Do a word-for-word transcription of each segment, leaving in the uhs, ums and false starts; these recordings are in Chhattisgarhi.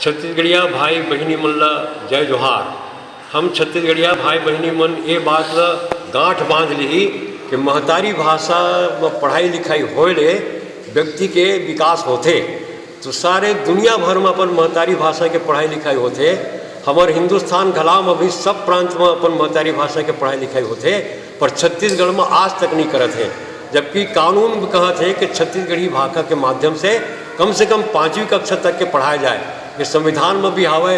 छत्तीसगढ़िया भाई बहिनी मन ला जय जोहार। हम छत्तीसगढ़िया भाई बहिनी मन ए बात ला गांठ बांध लिही कि महतारी भाषा म पढ़ाई लिखाई होए ले व्यक्ति के विकास होथे। तो सारे दुनिया भर म अपन महतारी भाषा के पढ़ाई लिखाई होथे। हमर हिंदुस्तान घला म भी सब प्रांत म अपन महतारी भाषा के पढ़ाई लिखाई होथे, पर छत्तीसगढ़ म आज तक नहीं करत हे। जबकि कानून भी कहत हे कि छत्तीसगढ़ी भाषा के माध्यम से कम से कम पाँचवीं कक्षा तक के पढ़ाया जाए। ये संविधान म भी हावय,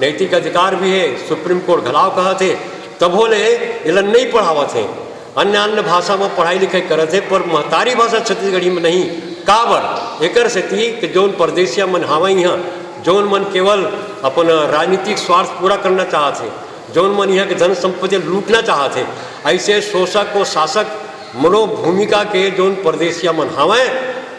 नैतिक अधिकार भी हे, सुप्रीम कोर्ट घलाव कहत हे, तभो ले एला नहीं पढ़ावत हे। अन्य अन्य भाषा म पढ़ाई लिखाई करत हे, पर महतारी भाषा छत्तीसगढ़ी म नहीं। काबर? एकर सेती कि जौन परदेसिया मन हावय इहाँ, जौन मन केवल अपन राजनीतिक स्वार्थ पूरा करना चाहत हे, जौन मन इहाँ के धन संपत्ति लूटना चाहत हे, ऐसे शोषक और शासक मनोभूमिका के जौन परदेसिया मन हावय,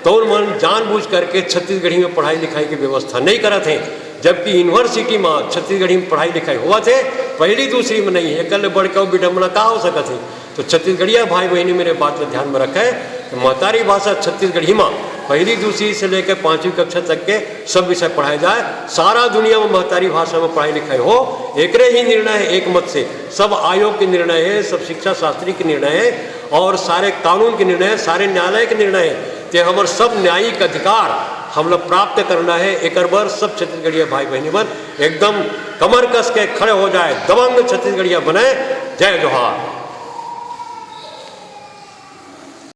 तौन मन जानबूझ करके छत्तीसगढ़ी में पढ़ाई लिखाई के व्यवस्था नहीं करत हे, जबकि यूनिवर्सिटी में छत्तीसगढ़ी में पढ़ाई लिखाई होवत हे, पहली दूसरी में नहीं हे। एकर ले बढ़ के अउ विडम्बना का हो सकत हे? तो छत्तीसगढ़िया भाई बहिनी मेरे बात ला ध्यान में रखे कि महतारी भाषा छत्तीसगढ़ी में पहली दूसरी से लेकर पाँचवीं कक्षा तक के सब विषय पढ़ाए जाए। सारा दुनिया में महतारी भाषा में पढ़ाई लिखाई हो, एकरे ही निर्णय हे एक मत से, सब आयोग के निर्णय हे, सब शिक्षा शास्त्री के निर्णय हे और सारे कानून के निर्णय हे, सारे न्यायालय के निर्णय हे। ते हमर सब न्यायिक अधिकार हमला प्राप्त करना हे। एकर बर सब छत्तीसगढ़िया भाई बहिनी मन एकदम कमर कस के खड़े हो जाए, दबंग छत्तीसगढ़िया बने। जय जोहार।